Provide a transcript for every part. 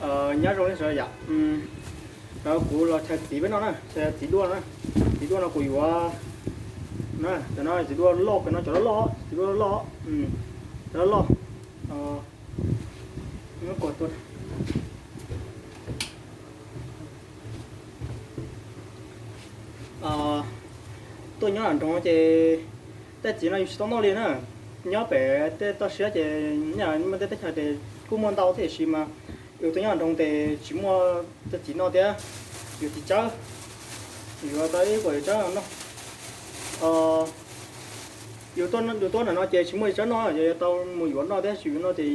Nyob zoo nej sawv daws yom. Kuv los chaw txiv peb noj na, chaw txiv duaj na. Txiv duaj no kuv yuav, cov no txiv duaj loj, cov no cov loj loj, txiv duaj loj, cov loj loj. Tuaj nyob nram nroog ces tej txiv no yus tsis tau noj li na. Nyob pem tej toj siab ces, muaj tej teb chaws ces kuj muaj ntau thiab tiam sis mas yus tuaj nyob nram nroog ces tsis muaj tej txiv no thiab. Yus txiv tsawb, yuav tau ib puas txiv tsawb noj. Yus tuaj nram no ces tsis muaj txiv tsawb noj, yus yuav tau mus yuav noj thiab, tsis yuav noj ces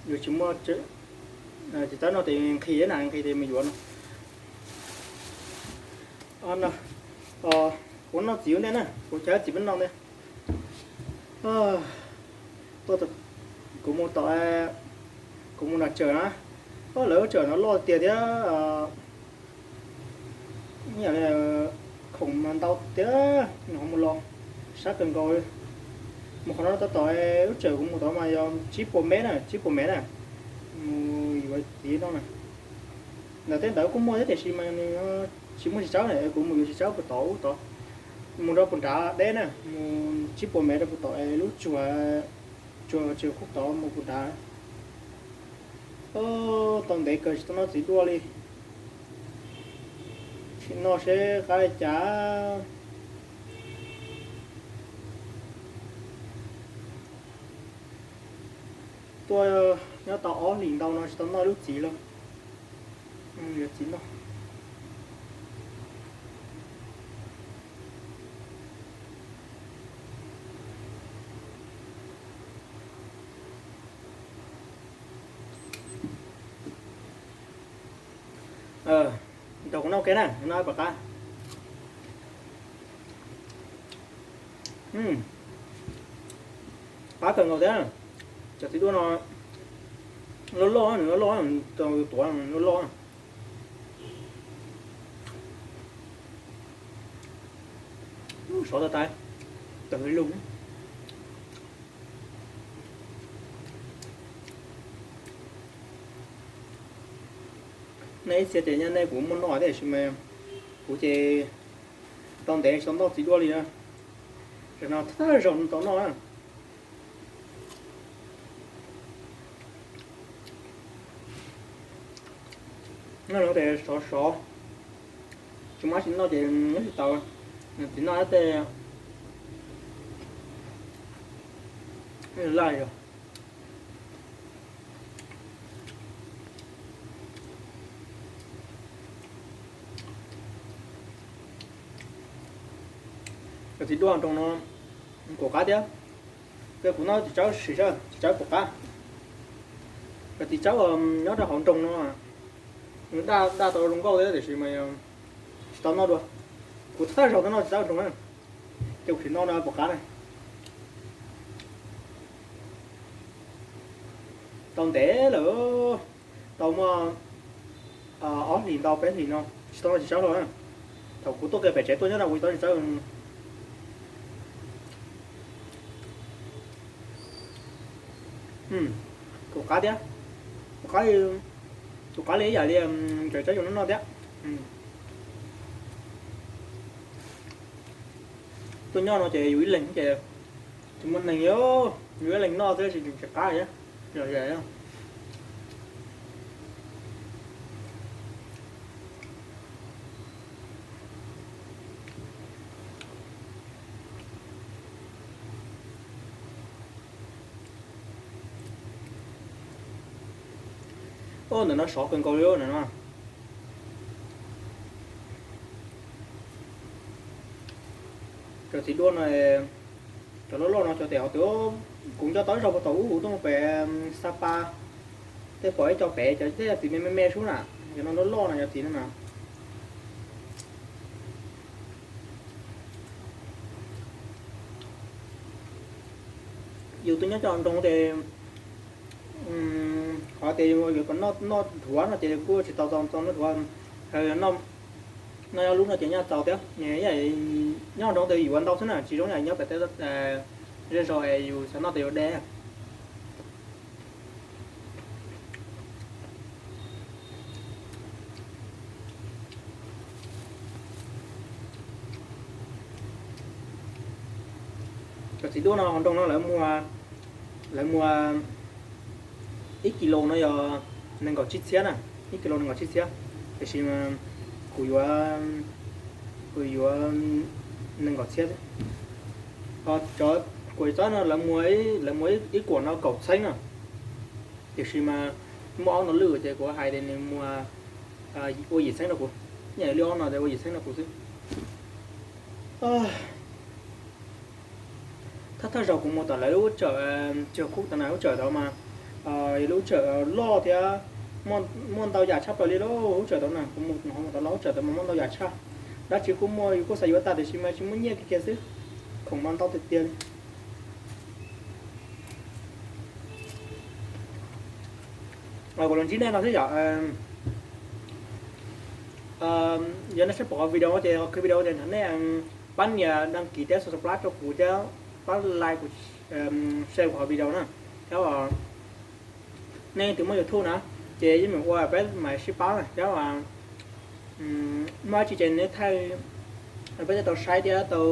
yus tsis muaj txiv tsawb noj ces nqhis na, nqhis ces mus yuav no. Kuv noj txiv ua ntej na, kuv chaw txiv peb noj ntej. Kuv mus tom, kuv mus nram tsawm na, lawv lub tsawm no loj tiag thiab, khoom mas ntau tiag, nws ho mus los sab kawg nkaus li. Mus qhov no tau tom lub tsawm kuv mus tod mas yog tsib puas mev na, tsib puas mev na, mus yuav txiv noj na. Ntawm tej ntawd kuj muaj thiab tiam sis mas nws tsis muaj txiv tsawb na, kuv mus yuav txiv tsawb puag tod ub tod, mus rau puag nrad deb na, mus tsib puas mev rau puag tom lub tsuag, tsuag tsuag qub tod mus puag nrad. Tau ntev kawg tsis tau noj txiv duaj li. Tsis noj seb qab li cas. Tuaj nyob tau ob hlis ntau no tsis tau noj lub txiv lawm. Yuav txiv noj. Nrog kuv noj ua ke na, noj puas qab. Qab kawg nkaus thiab. Cov txiv duaj no loj loj, nws loj loj, tau tuav loj loj. Sov tag tas, tawg lug. Nej ib txhia ces nyaj nej kuv muaj noj thiab tiam sis mas kuv ces tau ntev tsis tau noj txiv duaj li na. Tam no thawj zaug tau noj na. Noj no ces sov sov, tsis muaj dab tsi noj ces nyob tsis tau, txiv noj tej laj yog. Cov txiv duaj nroo no kuv qab thiab. Ces kuv noj txiv tsawb sim saib txiv tsawb puas qab. Cov txiv tsawb nyob rau hauv nroog no, nws daj daj tau zoo nkauj thiab tiam sis mas tsis tau noj dua. Kuv thawj zaug tuaj noj txiv tsawb nroo na, ces kuv sim noj no puas qab na. Tau ntev lawm, tau muaj ob hlis ntau peb hlis no tsis tau noj txiv tsawb hlo na. Thaum kuv tuaj kiag pem tsev tuaj nyob no kuv tau txiv tsawb. Kuv qab thiab, kuv qab li, kuv qab li ib yam li cov tsawb yus noj noj thiab. Tuaj nyob no ces yus ib leeg ces tsis muaj neeg, yus ib leeg noj thiab tsis tsis qab thiab. Ub, ntawm no sov kawg nkaus li ntawm no. Cov txiv duaj no, cov loj loj no cov tes hov twg, kuv nco tau ib zaug puag thaum ub kuv tuaj mus pem Sapa, tej pom ib co pem cov tej txiv me me me sub na, cov no loj loj no cov txiv no na. Yus twb nyob cov nroog ces qhov tias yuav kom noj dhuav no ces kuj tsis tau txaus noj dhuav. Noj ob lub no ces nyaj txaus thiab. Nyob nroog tes yuav ntau xwb na, tsis zoo yam nyob pem teb zej zos es yus xav noj tes yuav de. Cov txiv duaj no hauv nroog no lawv muag, lawv muag ib kis lus no yog nees nkaum tsib txhiab na, ib kis lus nees nkaum tsib txhiab. Tiam sis kuv yuav, kuv yuav nees nkaum txhiab. Ho cov kuam txob no lawv muag, lawv muag ib kuam no kaum txheeb na. Tiam sis mas muaj ob no lwj ces kuv hais tias nws muag ua yim txheeb rau kuv, nyiaj li ob no ces ua yim txheeb rau kuv xwb. Thawj thawj zaug kuv mus tom lawv lub tsawm, tsis, kuv tom lub tsawm tod mas yog lub tsawm loj thiab muaj ntau yam tshaj plaws li lauj. Lub tsawm tod na, kuv mus tod lub tsawm tod mas muaj ntau yam tshaj. Dab tsi kuj muaj, yus kuj xav yuav tag tiam sis mas tsis muaj nyiaj kiag kiag xwb, khoom mas ntau tiag tiag li. Kuv los ntsib nej no xwb yom. Yog nej saib pom qhov video ces qhov video ces thov nej pab nias đăng ký thiab subscribe rau kuv thiab pab like, share kuv qhov video na. Thiab nej leej twg muaj YouTube na ces yeej meem ua peb mam sib pab na. Thiab muaj dab tsi ces nej thaij peb thiaj tau saib thiab tau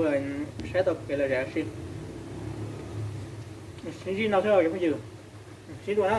saib tau kev lom zem si. Sib ntsib no xwb cov phooj ywg, sib ntsib dua na.